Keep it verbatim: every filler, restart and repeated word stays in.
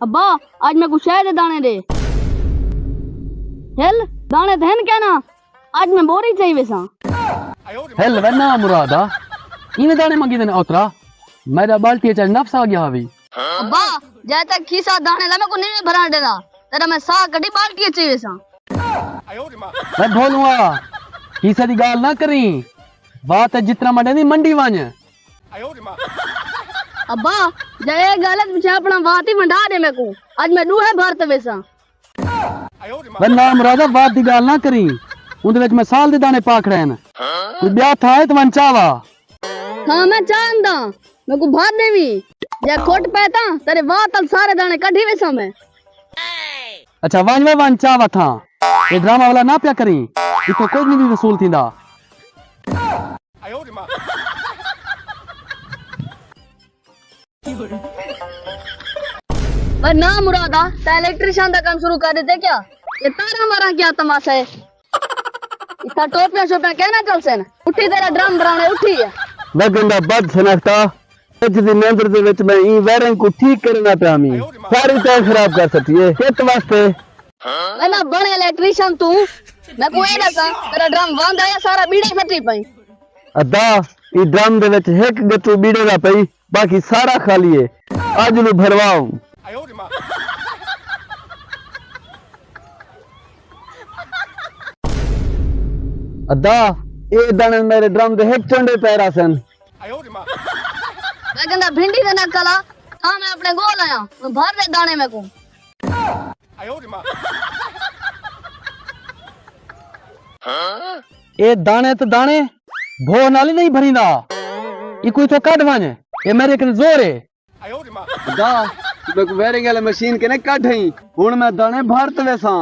ابا، اڄ میکوں شے دے داݨے ݙے۔ ہل، داݨے تے ہن کیا نا؟ اڄ میں بوری چائی ویساں۔ ہل وے نا مرادا، ایویں داݨے منگیندن اوترا؟ میݙا ٻالٹی اچ نفس آ ڳیا ہوی۔ ابا، جے تک کھیسا داݨے دا میکوں نہیں بھرݨ ݙیندا، تیݙا میں ساہ کڈھی ٻالٹی اچ چائی ویساں۔ وے بھولوا، کھیسے دی ڳالھ نہ کریں، واہ تے جتنا منڈے دی منڈی ونڄ۔ ابا، جے اے ڳالھ ہے تے پچھے اپݨا وات ہی ونڈا ݙے میکوں۔ اڄ میں ݙوہیں بھر تے ویساں۔ وے نا مرادا، وات دی ڳالھ نہ کریں، اوندے وچ میں سال دے داݨے پا کھڑے ہن۔ کوئی ٻیا تھاں ہے تے ونڄ چاوا۔ ہاں، میں چاہنداں، میکوں بھر ݙیویں۔ جے کھٹ پئے تاں تیݙے وات تل سارے داݨے کڈھی ویساں میں۔ اچھا ونڄ وے ونڄ، چاوا تھاں۔ اے ڈرامہ والا نہ پیا کریں، اتھوں کجھ نہیں وصول تھیندا۔ پر نہ مرادا، تیں الیکٹریشن دا کم شروع کر ݙتے کیا؟ اے تاراں ماراں کیا تماشا ہے؟ اتھاں ٹوپیاں شوپیاں کہیں نہ چلسن۔ اٹھی تیݙا ڈرم بھراوݨے اٹھی ہے۔ وے گندا بد شناختا، اڄ دی نندر دے وچ میں ایں وائرنگ کوں ٹھیک کرݨا پیا ہمی۔ ساری تیں خراب کر سٹی ہے۔ کت واسطے؟ وینا بݨ الیکٹریشن توں، میکوں اے ݙساں، تیݙا ڈرم واندا یا سارا ٻیڑے سٹی پئیں؟ ادا، ایں ڈرم دے وچ ہک گٹو ٻیڑے دا پئی، باقی سارا خالی ہے۔ اڄ نوں بھرواؤں۔ ادا، اے داݨے میݙے ڈرم دے ہک چنڈے پئے رہسن۔ میں کہندا بھنڈی دے نہ کلا، تاں میں اپݨے ڳول آیاں، میں بھر ݙے داݨے میکوں۔ اے داݨے تے داݨے بھوہ نال ہی نہیں بھریندا۔ ایکوں اتھوں کڈھ ونڄ، اے میݙے کن زور ہے۔ دا، توں میکوں وائرنگ والے مشین کنے کڈھ ہئی، ہݨ میں داݨے بھر تے ویساں۔